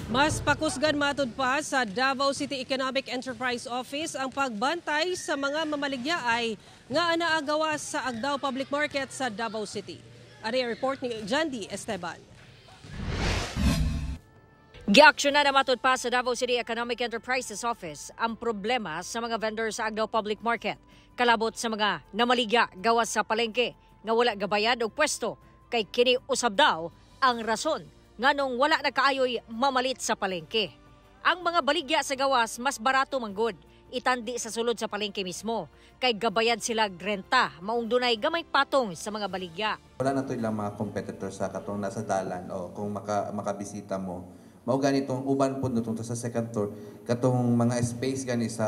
Mas pakusgan matud pa sa Davao City Economic Enterprise Office ang pagbantay sa mga mamaligyaay nga anaa gawas sa Agdao Public Market sa Davao City. Ari ang report ni Jandy Esteban. Giaksyon na matud pa sa Davao City Economic Enterprises Office ang problema sa mga vendor sa Agdao Public Market kalabot sa mga namaligya gawas sa palengke nga wala gabayad og pwesto, kay kini usab daw ang rason nganong wala na kaayoy mamalit sa palengke. Ang mga baligya sa gawas, mas barato manggod itandi sa sulod sa palengke mismo kay gabayad sila renta, maong dunay gamay patong sa mga baligya. Wala na to ilang mga competitor sa katong nasa dalan o kung makabisita mo. Mao ganitong uban pod no sa second floor, katong mga space gani sa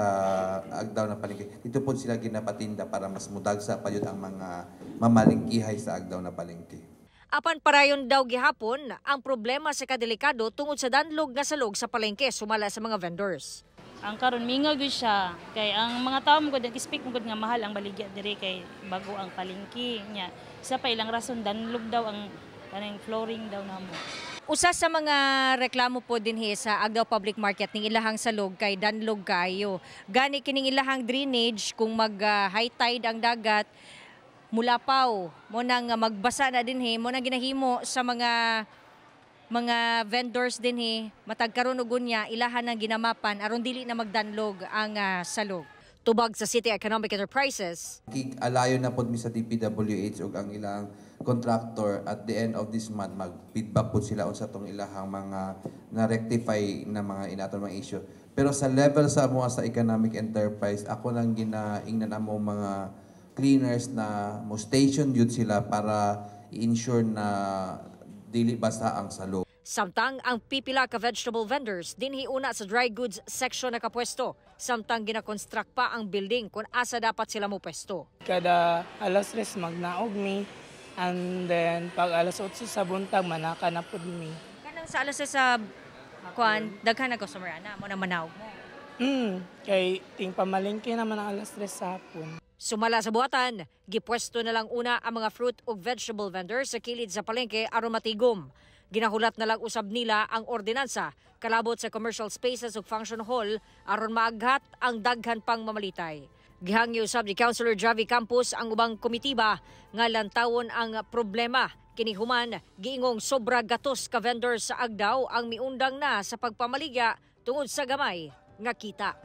Agdao na palengke. Dito pod sila ginapatinda para mas mudagsa pa yun ang mga mamalengkihay sa Agdao na palengke. Apan parayon daw gihapon ang problema sa kadelikado tungod sa danlog nga salog sa palengke sumala sa mga vendors. Ang karon, mingaw gyud siya kay ang mga tao mo gud speak mo gud nga mahal ang baligya diri kay bago ang palengke nya. Isa pa ilang rason, danlog daw ang kanang flooring daw namo. Usa sa mga reklamo po dinhi sa Agdao Public Market ning ilahang salog kay danlog kaayo. Gani kining ilahang drainage, kung mag high tide ang dagat, mulapaw mo nang magbasa na dinhi. Mo nang ginahimo sa mga vendors dinhi, matag karon ug unya ilahan ang ginamapan aron dili na magdanlog ang salog. Tubag sa City Economic Enterprises, Alayo na pod mi sa DPWH ug ang ilang contractor. At the end of this month, mag-feedback pod sila unsa tong ilahang mga na-rectify na mga inaton mga issue. Pero sa level sa amo sa economic enterprise, ako lang ginaingnan amo mga cleaners na mo station yun sila para i-ensure na dili basa ang salog. Samtang ang pipila ka vegetable vendors dinhi una sa dry goods section nakapwesto, samtang ginakonstruct pa ang building kung asa dapat sila mo pwesto. Kada alas 3 magnaog mi and then pag alas 8 sa buntag, manaka na pud mi. Kanang sa alas sa kuan, daghan na customer ana mo na manaog mo? Kay ting pamalengke naman ang alas 3 sa hapon. Sumala sa buhatan, gipwesto na lang una ang mga fruit ug vegetable vendors sa kilid sa palengke aron matigom. Ginahulat na lang usab nila ang ordinansa kalabot sa commercial spaces ug function hall aron maaghat ang daghan pang mamalitay. Gihangyo usab ni Councilor Javi Campos ang ubang komitiba nga lantawon ang problema. Kini human giingong sobra gatos ka vendors sa Agdao ang miundang na sa pagpamaligya tungod sa gamay nga kita.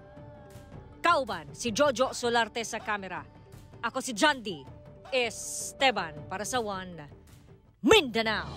Kauban si Jojo Solarte sa kamera. Ako si Jandy Esteban para sa One Mindanao.